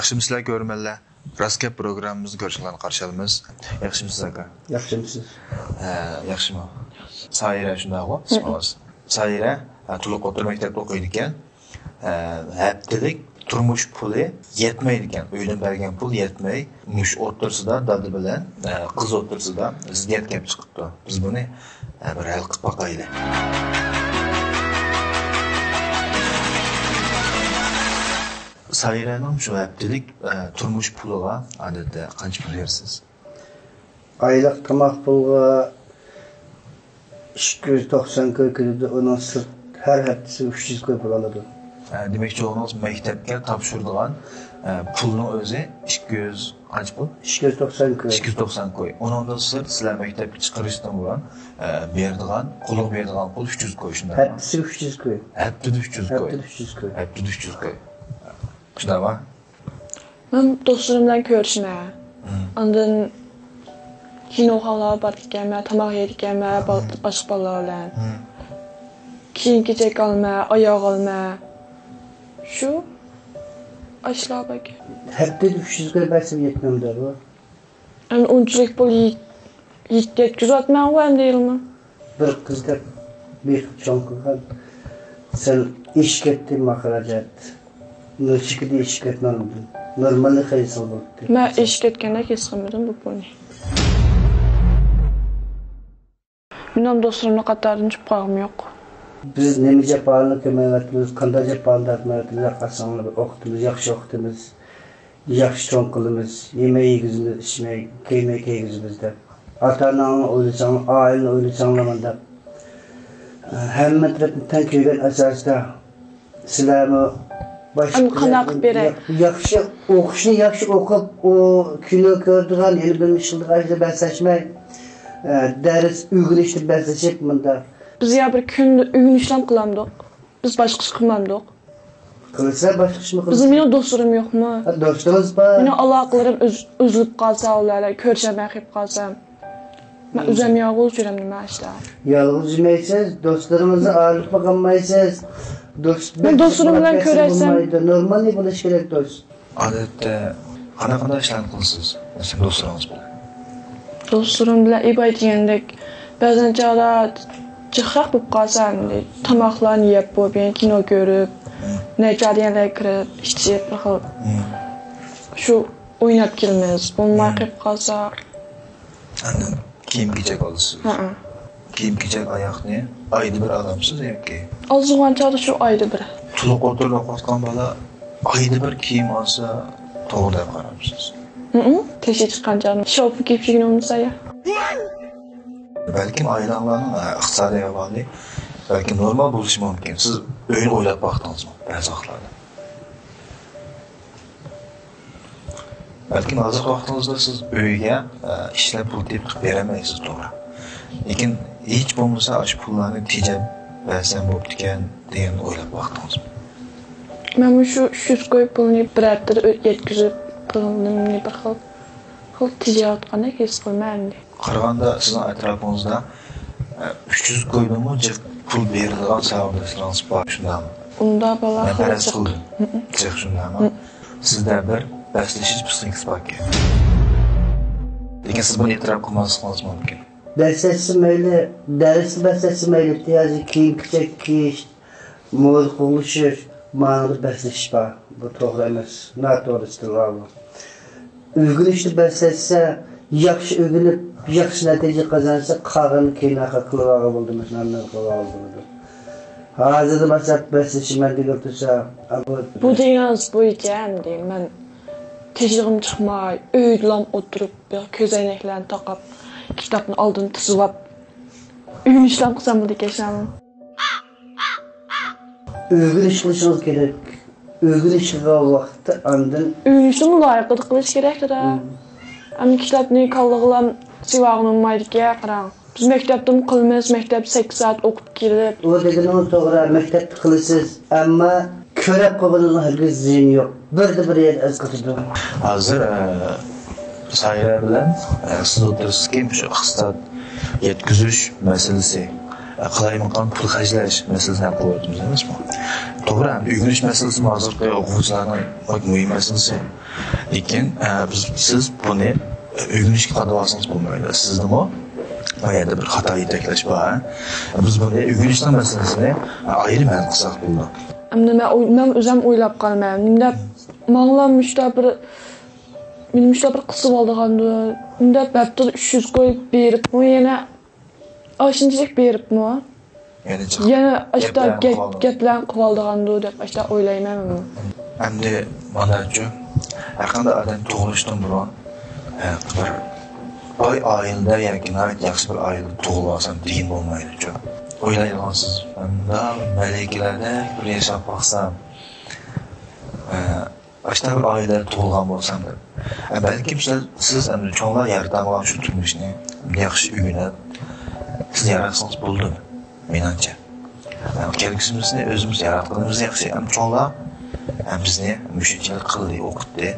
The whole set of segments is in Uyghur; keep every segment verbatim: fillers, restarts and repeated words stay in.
ياخشىمۇسىلەر كۆرۈرمەنلەر؟ راست گەپ پروگراممىمىزنى كۆرۈشۈڭلارنى قارشى ئالىمىز. ياخشىمۇسىز ئاكا؟ ياخشىمۇ سىز؟ ھە، ياخشىمۇ. سايرە شۇنداقغۇ ئىسمىڭىز؟ سايرە، ھە، تولۇق ئوتتۇرا مەكتەپتە ئوقۇيدىكەن. ھە، ھەپتىلىك تۇرمۇش پۇلى يەتمەيدىكەن. ئۆيدىن بەرگەن پۇل يەتمەي، مۇشۇ ئوتتۇرىسىدا دادا بىلەن، ھە، قىز ئوتتۇرىسىدا زىددىيەت كەپ چىقىپتۇ. بىز بۇنى، ھە، بىر ھەل قىلىپ باقايلى. سايرەنىڭ شۇ ھەپتىلىك، ئە، تۇرمۇش پۇلىغا ئادەتتە قانچە پۇل بېرىسىز؟ ئايلىق تاماق پۇلىغا ئىككى يۈز توقسان كوي كېلىدۇ، ئۇنىڭ سىرت ھەر ھەپتىسى ئۈچ يۈز كوي پۇل ئالىدۇ. ئە، دېمەكچى بولغىنىڭىز مەكتەپكە تاپشۇرىدىغان، ئە، پۇلنىڭ ئۆزى ئىككى يۈز، قانچە پۇل؟ ئىككى يۈز توقسان كوي. ئىككى يۈز توقسان كوي. ئۇنىڭدىن سىرت سىلەر مەكتەپكە چىقىرىشتىن بۇرۇن، ئە، بېرىدىغان، قۇلۇغا بېرىدىغان پۇل ئۈچ يۈز كوي، شۇنداقمۇ؟ ھەپتىسىگە ئۈچ يۈز كوي. ھەپتىدە ئۈچ يۈز كوي. ھەپتىدە ئۈچ يۈز كوي. ھەپتىدە ئۈچ يۈز كوي. شۇنداقمۇ؟ مەن دوستلىرىم بىلەن كۆرۈشىمەن. مم. ئاندىن كىنوخانىلارغا بارىدىكەنمەن، تاماق يەيدىكەنمەن، بال-، مم. باشقا بالىلار بىلەن. مم. كىيىم-كېچەك ئالىمەن، ئاياغ ئالىمەن. شۇ ئاشۇلار باركەن. ھەپتىدە ئۈچ يۈز كوي بەرسەم يەتمەمدۇ بۇ؟ ئەمدى ئۇنچىلىك پۇل يېت-، يېت-، يەتكۈزۈۋاتىمەنغۇ ئەمدى ھېلىمۇ. بىر قىز دەپ بېقىپ چوڭ قىلغان. سەن ئېشىپ كەتتىڭ ماخراجات. نىشىكىدە ئېشىپ كەتمەڭ. نورمالنى خەيسىل بولۇپتۇ. مەن ئېشىپ كەتكەندەك ھېس قىلمىدىم بۇ پۇلنى. مېنىڭ دوستلىرىمنى قاتارىدىن چۈشۈپ قالغۇم يوق. بىز نېمە جاپالارنى كۆرمەيۋاتىمىز، قانداق جاپالارنى تارتمايۋاتىمىز، ھەر قايسىڭلارنى بىر ئوقۇتىمىز، ياخشى ئوقۇتىمىز. ياخشى چوڭ قىلىمىز، يېمەي يېگۈزىمىز، ئىچمەي، كىيمەي كىيگۈزىمىز دەپ. ئاتا-ئاناڭنى ئويلىساڭلار، ئائىلىنى ئويلىساڭلار مۇنداق. ھەممە تەرەپنى تەڭ كۆرگەن ئاساستا سىلەرمۇ باشقا ئەمدى قانداق قىلىپ بېرەي؟ ياخ-، ياخشى ئوقۇشنى ياخشى ئوقۇپ، ئۇ كىنو كۆرىدىغان، يەنە بىر ئىش قىلىدىغان ئىشلار بەسلەشمەي، دەرس ئۆگىنىشتە بەسلىشىپ مۇنداق. بىز يا بىر كۈندە ئۆگىنىشلام قىلامدۇق. بىز باشقىسى قىلمامدۇق. قىلسا باشقا ئىشمۇ قىلسا. بىزنىڭ، مېنىڭ دوستلىرىم يوقمۇ؟ ھە، دوستىڭىز بار. مېنىڭ ئالاقىلىرىم ئۈز-، ئۈزۈلۈپ قالسا، ئۇلار بىلەن كۆرۈشەلمەي قېلىپ قالسام، مەن ئۈزەلمەيۋاتىمەن نېمە ئىشتا. يالغۇز يۈرمەيسىز، دوستلىرىڭىزنى ئايرىلىپمۇ قالمايسىز. دوست، مەن دوستلىرىم بىلەن كۆرۈشسەم. نورمالنى بولۇش كېرەك دوست. ئادەتتە قانداق، قانداق ئىشلارنى قىلىسىز؟ مەسىلەن، دوستلىرىڭىز بىلەن. دوستلىرىم بىلەن ئىباي دېگەندەك، بەزەن چاغدا جىقراق بولۇپ قالسا، ئەمدى تاماقلارنى يەپ بولۇپ، يەنە كىنو كۆرۈپ، مم. نەچچە دېگەنلەرگە كىرىپ، ئىچىپ، بىر خىل مم. شۇ ئويناپ كېلىمىز. بولماي مم. قېلىپ قالسا. ئاندىن كىيىم-كېچەك ئالىسىز. ھەئە. كىيىم-كېچەك ئاياغنى ئايدا بىر ئالامسىز ياكى؟ ئازغىنە چاغدا شۇ ئايدا بىر. تولۇق ئوتتۇرىدا ئوقۇۋاتقان بالا ئايدا بىر كىيىم ئالسا توغرا دەپ قارامسىز؟ ھىم، تېشى چىققان چاغدا شاۋپۇ كىيىپ يۈرگىنى بولمىسا يا. بەلكىم ئائىلەڭلارنىڭ، ئە، ئىقتىسادىي ئەھۋالى بەلكىم نورمال بولۇشى مۇمكىن. سىز ئۆينى ئويلاپ باقتىڭىزمۇ بەزى ۋاقىتلاردا؟ بەلكىم ھازىرقى ۋاقتىڭىزدا سىز ئۆيگە، ئە، ئىشلەپ پۇل تېپىپ بېرەلمەيسىز، توغرا. لېكىن ھېچ بولمىسا ئاشۇ پۇللارنى تېجەپ بەرسەم بوپتىكەن دېگەن ئويلاپ باقتىڭىزمۇ؟ مەن مۇشۇ ئۈچ يۈز كوي پۇلنى بىر ھەپتىدە ئۆ-، يەتكۈزۈپ قىلغىنىمنى بىر خىل، خىل تېجەۋاتقاندەك ھېس قىلىمەن ئەمدى. قارىغاندا سىزنىڭ ئەتراپىڭىزدا، ئە، ئۈچ يۈز كويدىنمۇ جىق پۇل بېرىدىغان ساۋاقداشلىرىڭىز بار، شۇنداقمۇ؟ ئۇنداق بالا مەن پەرەز قىلدىم. جىق، شۇنداقمۇ؟ سىزدە بىر بەسلىشىش پسىخىكىسى باركەن. لېكىن سىز بۇنى ئېتىراپ قىلماسلىقىڭىز مۇمكىن. بەسلەشسە مەيلى، دەرستە بەسلەشسە مەيلى، ھازىر كىيىم-كېچەك كىيىش، مودا قوغلىشىش، ماڭىدا بەسلىشىش بار. بۇ توغرا ئەمەس، ناتوغرا ئىستىللا بۇ. ئۆگىنىشنى بەسلەشسە، ياخشى ئۆگىنىپ، ياخشى نەتىجە قازانسا، قالغىنىنى كېيىن ئارقا قىلىۋالغىلى بولىدۇ، مۇشۇنداق قىلىۋالغىلى بولىدۇ. ھازىردىن باشلاپ بەسلىشىمەن دېگىلى تۇرسا، بۇ بۇ دېگىنىڭىز بويىچە ئەمدى مەن تېشىغىمۇ چىقماي، ئۆيدىلا ئولتۇرۇپ، بىر كۆزەينەكلەرنى تاقاپ، كىتابنى ئالدىن تىزىۋاپ، ئۆگىنىشلام قىلسام بولىدىكەن شۇنىڭ. ئۆگىنىش قىلىشىڭىز كېرەك. ئۆگىنىش قىلغان ۋاقىتتا ئاندىن ئۆگىنىشنىمۇ لايىقىدا قىلىش كېرەك، دادا. مم. ئەمدى كىتابنى كاللىغىلام سېۋاغىنى ئۇنىمايدىكەن، قاراڭ. بىز مەكتەپتىمۇ قىلىمىز، مەكتەپتە سەككىز سائەت ئوقۇپ كېلىپ. ئۇ دېگىنىڭىز توغرا، مەكتەپتە قىلىسىز، ئەمما كۆرەپ قويغىنىڭىزنىڭ ھەرگىز زىيىنى يوق. بىردە بىر يەردە ئەسقىتىدۇ. ھازىر، ئە، سايرا بىلەن، ئە، سىز ئوتتۇرىسىدىكى مۇشۇ ئىقتىساد يەتكۈزۈش مەسىلىسى، قالايمىقان پۇل خەجلەش مەسىلىسىنى ھەل قىلىۋاتىمىز ئەمەسمۇ؟ توغرا، ئەمدى ئۆگىنىش مەسىلىسىمۇ ھازىرقى ئوقۇغۇچىلارنىڭ بەك مۇھىم مەسىلىسى. لېكىن، ئە، بىز، سىز بۇنى ئۆگىنىشكە قادىۋالسىڭىز بولمايدۇ. سىزدىمۇ بۇ يەردە بىر خاتا يېتەكلەش بار. بىز بۇنى ئۆگىنىشنىڭ مەسىلىسىنى ئايرىم ھەل قىلساق بولىدۇ. ئەمدى مەن ئوي-، مەن ئۆزۈم ئويلاپ قالىمەن. نېمە دەپ، ماڭىلا مۇشتا بىر، مېنى مۇشتا بىر قىسىۋالىدىغاندۇ. نېمە دەپ، ھەپتىدە ئۈچ يۈز كوي بېرىپمۇ يەنە ئاشۇنچىلىك بېرىپمۇ؟ يەنە جىق يەنە ئاشتا گەپلەرنى گەپ-، قىلىۋالىدۇ. گەپلەرنى قىلىۋالىدىغاندۇ دەپ ئاشتا ئويلايمەن مەنمۇ. ئەمدى مانداچۇ، ھەرقانداق ئادەم تۇغۇلۇشتىن بۇرۇن، ئە، بىر باي ئائىلىدە ياكى ناھايىتى ياخشى بىر ئائىلىدە تۇغۇلۇۋالسام دېگىنى بولمايدۇچۇ. ئويلايدىغانسىز، مۇنداق مەلىكىلەردەك بىر ياشاپ باقسام، ئە، ئاشۇنداق بىر ئائىلىدە تۇغۇلغان بولسام دەپ. ئە، بەلكىم سىز، سىز ئەمدى چوڭلار يارىتالمىغان شۇ تۇرمۇشنى ياخشى ئۆگىنىپ، سىز ياراتسىڭىز بولىدۇ، مېنىڭچە. ئە، كەلگۈسىمىزنى ئۆزىمىز ياراتقىنىمىز ياخشى. ئەمدى چوڭلار، ئە، بىزنى مۇشۇنچىلىك قىلدى، ئوقۇتتى.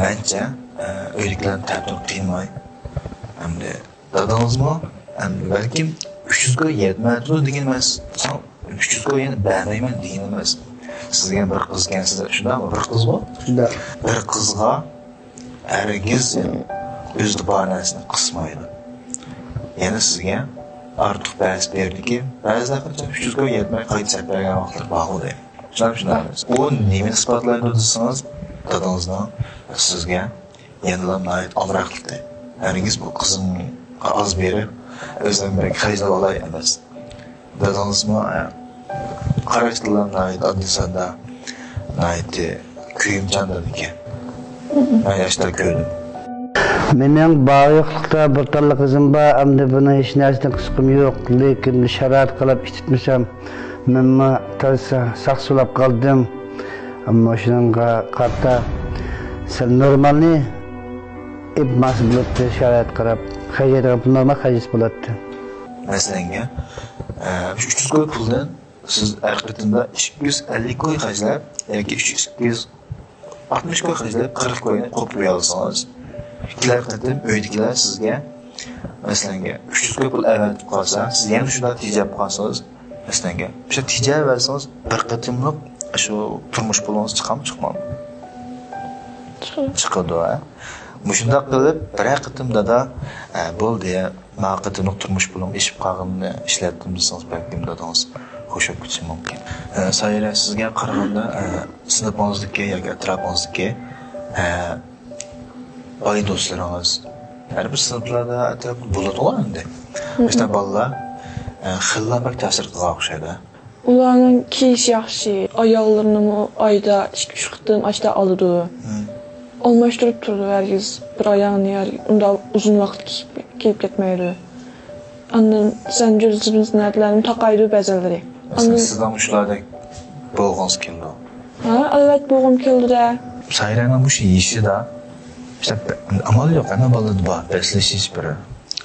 مەنچە، ئە، ئۆيدىكىلەرنى تەبدىل قىلماي، ئەمدى دادىڭىزمۇ، ئەمدى بەلكىم ئۈچ يۈز كوي يەتمەيدۇ دېگىنى ئەمەس. ساڭا ئۈچ يۈز كوي يەنە بەرمەيمەن دېگىنى ئەمەس. سىزگە بىر قىز ئىكەنسىز، شۇنداقمۇ؟ بىر قىزغۇ؟ شۇنداق. بىر قىزغا ھەرگىز ئۆزىدە بار نەرسىنى قىسمايدۇ. يەنە سىزگە ئارتۇق بەرسە بېرىدىكى، بەزىلەر قاچان ئۈچ يۈز كوي يەتمەي قايتا سەپ بەرگەن ۋاقىتلار بارغۇ دەيمەن. شۇنداق، شۇنداق ئەمەس. ئۇ نېمىنى ئىسپاتلايدۇ دېسىڭىز، دادىڭىزنىڭ سىزگە يەنىلا ناھايىتى ئامراقلىقى. ھەرگىز بۇ قىزىمغا ئاز بېرىپ، ئۆزۈم بەك خەجلەۋالاي ئەمەس. دادىڭىزمۇ، ئە، قاراشلىرىلا ناھايىتى ئاددىي ساددا، ناھايىتى كۆيۈمچان دادا ئىكەن. مەن ياشتا كۆردۈم. مېنىڭ بار يوقلۇقتا بىر تاللا قىزىم بار، ئەمدى بۇنىڭ ھېچ نەرسىدىن قىزىقىم يوق، لېكىن شارائىت قىلىپ ئىشلەتمىسەم، مەنمۇ تازا ساقسۇلاپ قالدىم. ئەمما شۇنىڭغا قارىتا سەل نورمالنى ئېلىپ ماڭسا بولاتتى، شارائىت قاراپ. خەجلەيدىغان پۇل نورمال خەجلىسە بولاتتى. مەسىلەنگە، ئە، شۇ ئۈچ يۈز كوي پۇلدىن سىز ھەر قېتىمدا ئىككى يۈز ئەللىك كوي خەجلەپ ياكى ئۈچ يۈز، ئىككى يۈز ئاتمىش كوي خەجلەپ، قىرىق كوينى قوپۇپ قويالىسىڭىز، كېلەر قېتىم ئۆيدىكىلەر سىزگە، مەسىلەنگە، ئۈچ يۈز كوي پۇل ئەۋەتىپ قالسا، سىز يەنە شۇنداق تېجەپ قالسىڭىز، مەسىلەنگە، شۇ تېجەۋەرسىڭىز، بىر قېتىملىق شۇ تۇرمۇش پۇلىڭىز چىقامدۇ، چىقمامدۇ؟ چىقىدۇ. چىقىدۇ، ھە. مۇشۇنداق قىلىپ، بىرەر قېتىم دادا، ئە، بولدى، ماڭا قېتىملىق تۇرمۇش پۇلۇم ئېشىپ قالغىنىنى ئىشلەتتىم دېسىڭىز، بەلكىم دادىڭىز خۇش بولۇپ كېتىشى مۇمكىن. ئە، سايرا، سىزگە قارىغاندا، ئە، سىنىپىڭىزدىكى ياكى ئەتراپىڭىزدىكى، ئە، باي دوستلىرىڭىز، ھەر بىر سىنىپلاردا ئەتراپتا بولىدىغۇ ئەمدى. مۇشۇنداق بالىلار، ئە، خېلىلا بەك تەسىر قىلغان ئوخشايدۇ. ئۇلارنىڭ كىيىشى ياخشى، ئاياغلىرىنىمۇ ئايدا ئىككى، ئۈچ قېتىم ئاشتا ئالىدۇ. مم. ئالماشتۇرۇپ تۇرىدۇ ھەرگىز. بىر ئاياغنى ھەر-، ئۇنداق ئۇزۇن ۋاقىت كىيىپ، كىيىپ كەتمەيدۇ. ئاندىن زەنجىر زىبۇن زىننەتلەرنى تاقايدۇ بەزەنلىرى. مەسىلەن، ئاندىن سىزنىڭ شۇلاردەك بولغۇڭىز كېلىدۇ. ھە، ئەلۋەتتە بولغۇم كېلىدۇ-دە. سايرانىڭ مۇشۇ يېشىدا، ئىشتە، ئامال يوق، ھەممە بالىدا بار، بەسلىشىش بىر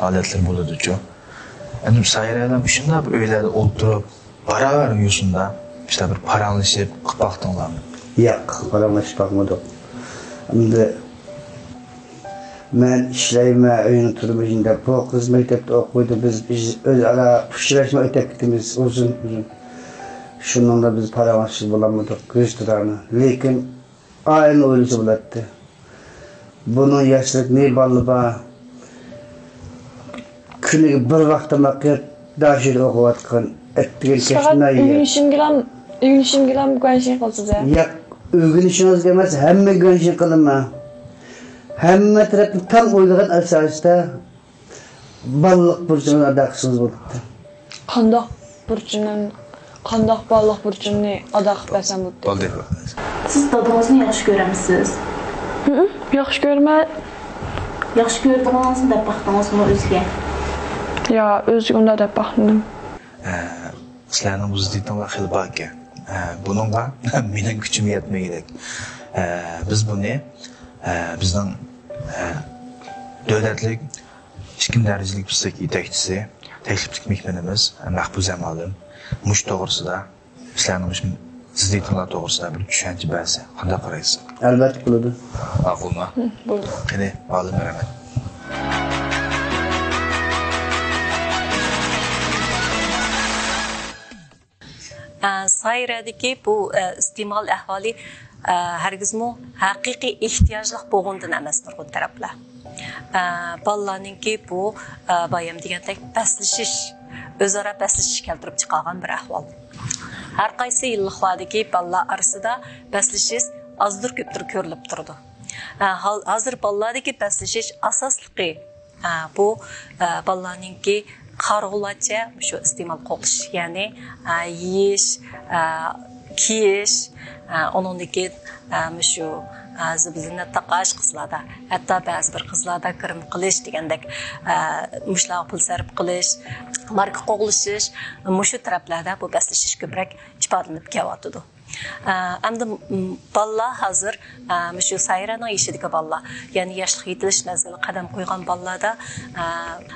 ھالەتلىرى بولىدۇچۇ. ئەمدى سايرانىڭ مۇشۇنداق بىر ئۆيلەردە ئولتۇرۇپ، باراۋەر يوسۇندا، ئىشتە بىر پاراڭلىشىپ قىلىپ باقتىڭلارمۇ؟ ياق، پاراڭلىشىپ باقمىدۇق. ئەمدى مەن ئىشلەيمەن، ئۆينىڭ تۇرمۇشىنى دەپ، بۇ قىز مەكتەپتە ئوقۇيدۇ، بىز، بىز ئۆزئارا ئۇچراشماي ئۆتۈپ كېتىمىز ئۇزۇن، ئۇزۇن. شۇنىڭدا بىز پاراڭلىشىپ بولالمىدۇق، رېستوراننى. لېكىن ئائىلىنى ئويلىسا بولاتتى. بۇنىڭ ياشلىق نى بالىلىرى بار. كۈنىگە بىر ۋاق تاماق يەپ، داشىدا ئوقۇۋاتقان. ئەتىگەن كەچ پەقەت نان يەپ. ئۆگىنىشىمگىلام، ئۆگىنىشىمگىلام گۇەنشىن قىلىسىز ھە؟ ياق، ئۆگىنىشىڭىزگە ئەمەس، ھەممە گۇەنشىن قىلىمەن. ھەممە تەرەپتىن تام ئويلىغان ئاساستا بالىلىق بۇرچىڭىزنى ئادا قىلسىڭىز بولىدۇ. قانداق بۇرچۇمنى، قانداق بالىلىق بۇرچۇمنى ئادا قىلىپ بەرسەم بولدى؟ بولدى. سىز دادىڭىزنى ياخشى كۆرەمسىز؟ ھىم، ياخشى كۆرىمەن. ياخشى كۆرىدىغىنىڭىزنى دەپ باقتىڭىزمۇ ئۆزىگە؟ يا، ئۆزىگە ئۇنداق دەپ باقمىدىم. ئە، سىلەرنىڭ بۇ زىددىيىتىڭلار خېلى بار ئىكەن. ئە، بۇنىڭغا مېنىڭ كۈچۈم يەتمىگۈدەك. ئە، بىز بۇنى، ئە، بىزنىڭ، ئە، دۆلەتلىك ئىككىنچى دەرىجىلىك پسىخىك يېتەكچىسى، تەكلىپلىك مېھمىنىمىز مەھپۇزە مۇئەللىم مۇشۇ توغرىسىدا، سىلەرنىڭ مۇشۇ زىددىيىتىڭلار توغرىسىدا بىر چۈشەنچە بەرسە قانداق قارايسىز؟ ئەلۋەتتە بولىدۇ. ماقۇلمۇ؟ ھىم، بولىدۇ. قېنى، مۇئەللىم، رەھمەت. ئە، سايرەدىكى بۇ، ئە، ئىستېمال ئەھۋالى، ئە، ھەرگىزمۇ ھەقىقىي ئېھتىياجلىق بولغىنىدىن ئەمەس نۇرغۇن تەرەپلەر. ئە، بالىلارنىڭكى بۇ، ئە، بايام دېگەندەك بەسلىشىش، ئۆزئارا بەسلىشىش كەلتۈرۈپ چىقارغان بىر ئەھۋال. ھەر قايسى يىللىقلاردىكى بالىلار ئارىسىدا بەسلىشىش ئازدۇر كۆپتۇر كۆرۈلۈپ تۇرىدۇ. ئە، ھال-، ھازىر بالىلاردىكى بەسلىشىش ئاساسلىقى، ئە، بۇ، ئە، بالىلارنىڭكى قارىغۇلارچە مۇشۇ ئىستېمال قوغلىشىش، يەنى، ئە، يېيىش، ئە، كىيىش، ئە، ئۇنىڭدىن كېيىن، ئە، مۇشۇ، ئە، زىبۇ زىننەت تاقاش قىزلاردا، ھەتتا بەزى بىر قىزلاردا گىرىم قىلىش دېگەندەك، ئە، مۇشۇلارغا پۇل سەرپ قىلىش، ماركا قوغلىشىش، مۇشۇ تەرەپلەردە بۇ بەسلىشىش كۆپرەك ئىپادىلىنىپ كېلىۋاتىدۇ. ئە، ئەمدى، م، بالىلار ھازىر، ئە، مۇشۇ سايرانىڭ يېشىدىكى بالىلار، يەنى ياشلىق يېتىلىش مەزگىلىگە قەدەم قويغان بالىلاردا، ئە،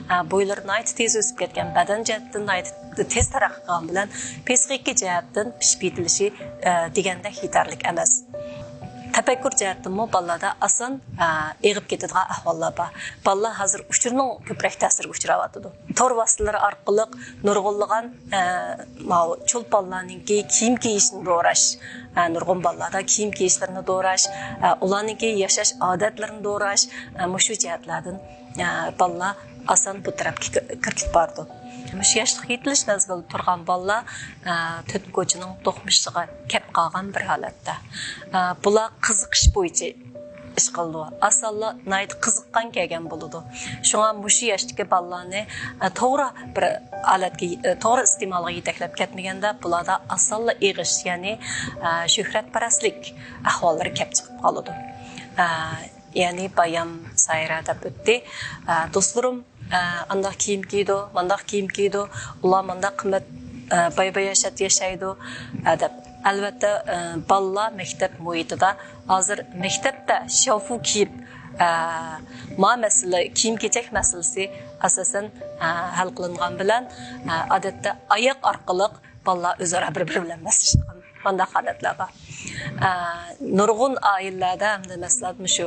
ئە، بويلىرى ناھايىتى تېز ئۆسۈپ كەتكەن، بەدەن جەھەتتىن ناھايىتى تېز تەرەققىي قىلغان بىلەن، پسىخىكا جەھەتتىن پىشىپ يېتىلىشى، ئە، دېگەندەك يېتەرلىك ئەمەس. تەپەككۇر جەھەتتىنمۇ بالىلاردا ئاسان، ئە، ئېغىپ كېتىدىغان ئەھۋاللار بار. بالىلار ھازىر ئۇچۇرنىڭ كۆپرەك تەسىرىگە ئۇچراۋاتىدۇ. تور ۋاسىتىلىرى ئارقىلىق نۇرغۇنلىغان، ئە، ماۋۇ چولپانلارنىڭكى كىيىم كىيىشىنى دوراش، ئە، نۇرغۇن بالىلاردا كىيىم كىيىشلىرىنى دوراش، ئە، ئۇلارنىڭكى ياشاش ئادەتلىرىنى دوراش، ئە، مۇشۇ جەھەتلەردىن، ئە، بالىلار ئاسان بۇ تەرەپكە كىر-، كىرىپ بارىدۇ. مۇشۇ ياشلىق يېتىلىش مەزگىلىدە تۇرغان بالىلار، ئە، تۆت كوچىنىڭ دوقمۇشىغا كەپ قالغان بىر ھالەتتە. ئە، بۇلار قىزىقىش بويىچە ئىش قىلىدۇ. ئاسانلا ناھايىتى قىزىققان كەلگەن بولىدۇ. شۇڭا مۇشۇ ياشتىكى بالىلارنى، ئە، توغرا بىر ھالەتكە، ئە، توغرا ئىستېمالغا يېتەكلەپ كەتمىگەندە، بۇلاردا ئاسانلا ئېغىش، يەنى، ئە، شۆھرەتپەرەسلىك ئەھۋاللىرى كەپ چىقىپ قالىدۇ. ئە، يەنى بايام سايرا دەپ ئۆتتى. ئە، دوستلىرىم، ئە، ئانداق كىيىم كىيىدۇ، مانداق كىيىم كىيىدۇ، ئۇلار مانداق قىممەت، ئە، باي-باياشات ياشايدۇ، ئە، دەپ. ئەلۋەتتە، ئە، بالىلار مەكتەپ مۇھىتىدا ھازىر مەكتەپتە شياۋفۇ كىيىپ، ئە، ما مەسىلە، كىيىم-كېچەك مەسىلىسى ئاساسەن، ئە، ھەل قىلىنغان بىلەن، ئە، ئادەتتە ئاياق ئارقىلىق بالىلار ئۆزئارا بىر-بىرى بىلەن ماسلىشىدىغان مانداق ھالەتلەر بار. ئە، نۇرغۇن ئائىلىلەردە، ھەمدە مەسىلەن، مۇشۇ،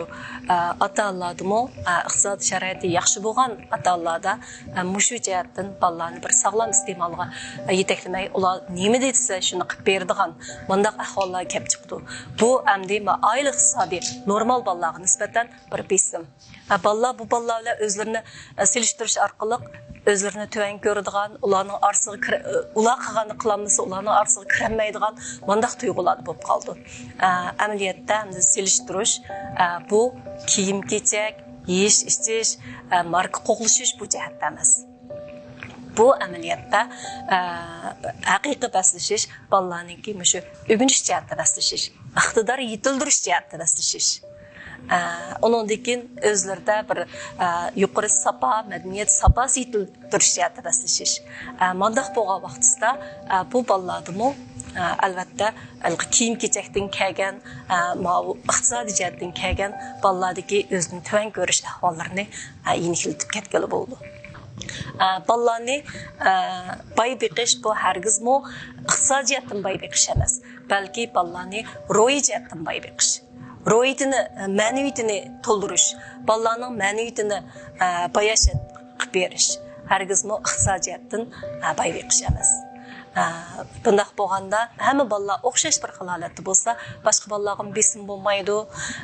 ئە، ئاتا-ئانىلاردىمۇ، ئە، ئىقتىسادىي شارائىتى ياخشى بولغان ئاتا-ئانىلاردا، ئە، مۇشۇ جەھەتتىن بالىلارنى بىر ساغلام ئىستېمالغا، ئە، يېتەكلىمەي، ئۇلار نېمە دېسە، شۇنى قىلىپ بېرىدىغان مانداق ئەھۋاللار كەپ چىقىدۇ. بۇ ئەمدى ما-، ئائىلە ئىقتىسادى نورمال بالىلارغا نىسبەتەن بىر بېسىم. ھە، بالىلار بۇ بالىلار بىلەن ئۆزلىرىنى، ئە، سېلىشتۇرۇش ئارقىلىق ئۆزلىرىنى تۆۋەن كۆرىدىغان، ئۇلارنىڭ ئارىسىغا كىر-، ئۇلار قىلغاننى قىلالمىسا، ئۇلارنىڭ ئارىسىغا كىرەلمەيدىغان مانداق تۇيغۇلاردا بولۇپ قالىدۇ. ئە، ئەمەلىيەتتە ئەمدى سېلىشتۇرۇش، ئە، بۇ كىيىم-كېچەك، يېيىش-ئىچىش، ئە، ماركا قوغلىشىش بۇ جەھەتتە ئەمەس. بۇ ئەمەلىيەتتە، ئە، ھەقىقىي بەسلىشىش بالىلارنىڭكى مۇشۇ ئۆگىنىش جەھەتتە بەسلىشىش، ئىقتىدار يېتىلدۈرۈش جەھەتتە بەسلىشىش. ئە، ئۇنىڭدىن كېيىن ئۆزلىرىدە بىر، ئە، يۇقىرى ساپا، مەدەنىيەت ساپاسى يېتىلدۈرۈش جەھەتتە بەسلىشىش. ئە، مانداق بولغان ۋاقتىسىدا، ئە، بۇ بالىلاردىمۇ، ئە، ئەلۋەتتە، ھېلىقى كىيىم-كېچەكتىن كەلگەن، ئە، ماۋۇ ئىقتىسادىي جەھەتتىن كەلگەن بالىلاردىكى ئۆزىنى تۆۋەن كۆرۈش ئەھۋاللىرىنى، ئە، يېنىكلىتىپ كەتكىلى بولىدۇ. ئە، بالىلارنى، ئە، باي بېقىش بۇ ھەرگىزمۇ ئىقتىسادىي جەھەتتىن باي بېقىش ئەمەس، بەلكى بالىلارنى روھىي جەھەتتىن باي بېقىش. روھىيىتىنى، مەنىۋىيىتىنى تولدۇرۇش، بالىلارنىڭ مەنىۋىيىتىنى، ئە، باياشات قىلىپ بېرىش، ھەرگىزمۇ ئىقتىسادىي جەھەتتىن، ئە، باي بېقىش ئەمەس. ئە، بۇنداق بولغاندا ھەممە بالىلار ئوخشاش بىر خىل ھالەتتە بولسا، باشقا بالىلارغىمۇ بېسىم بولمايدۇ،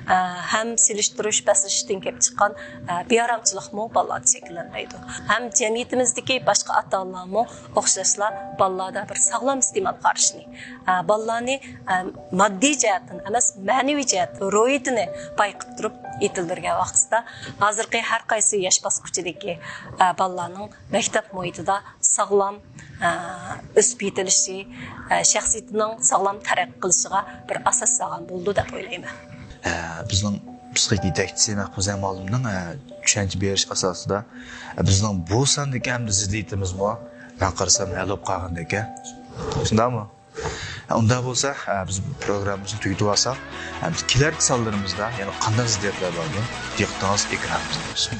ئە، ھەم سېلىشتۇرۇش، بەسلىشىشتىن كېلىپ چىققان، ئە، بىئارامچىلىقمۇ بالىلاردا شەكىللەنمەيدۇ. ھەم جەمئىيىتىمىزدىكى باشقا ئاتا-ئانىلارمۇ ئوخشاشلا بالىلاردا بىر ساغلام ئىستېمال قارىشىنى، ئە، بالىلارنى، ئە، ماددىي جەھەتتىن ئەمەس، مەنىۋى جەھەتتىن روھىيىتىنى بايقىتىپ تۇرۇپ يېتىلدۈرگەن ۋاقتىسىدا، ھازىرقى ھەر قايسى ياش باسقۇچىدىكى، ئە، بالىلارنىڭ مەكتەپ مۇھىتىدا ساغلام، ئە، ئۆسۈپ يېتىلىشى، ئە، شەخسىيىتىنىڭ ساغلام تەرەققىي قىلىشىغا بىر ئاساس سالغان بولىدۇ دەپ ئويلايمەن. ئە، بىزنىڭ پسىخىك يېتەكچىسى مەھبۇزەم مۇئەللىمنىڭ، ئە، چۈشەنچە بېرىش ئاساسىدا، ئە، بىزنىڭ بۇ ساندىكى ئەمدى زىددىيىتىمىزمۇ، مەن قارىسام، ھەل بولۇپ قالغاندەك، ئە. شۇنداقمۇ؟ ئۇنداق بولسا، بىز پروگراممىمىزنى تۈگىتىپ ئالساق، كېلەركى سانلىرىمىزدا يەنە قانداق زىددىيەتلەر باردۇ؟ دىققىتىڭىز ئېكرانىمىزدا بولسۇن.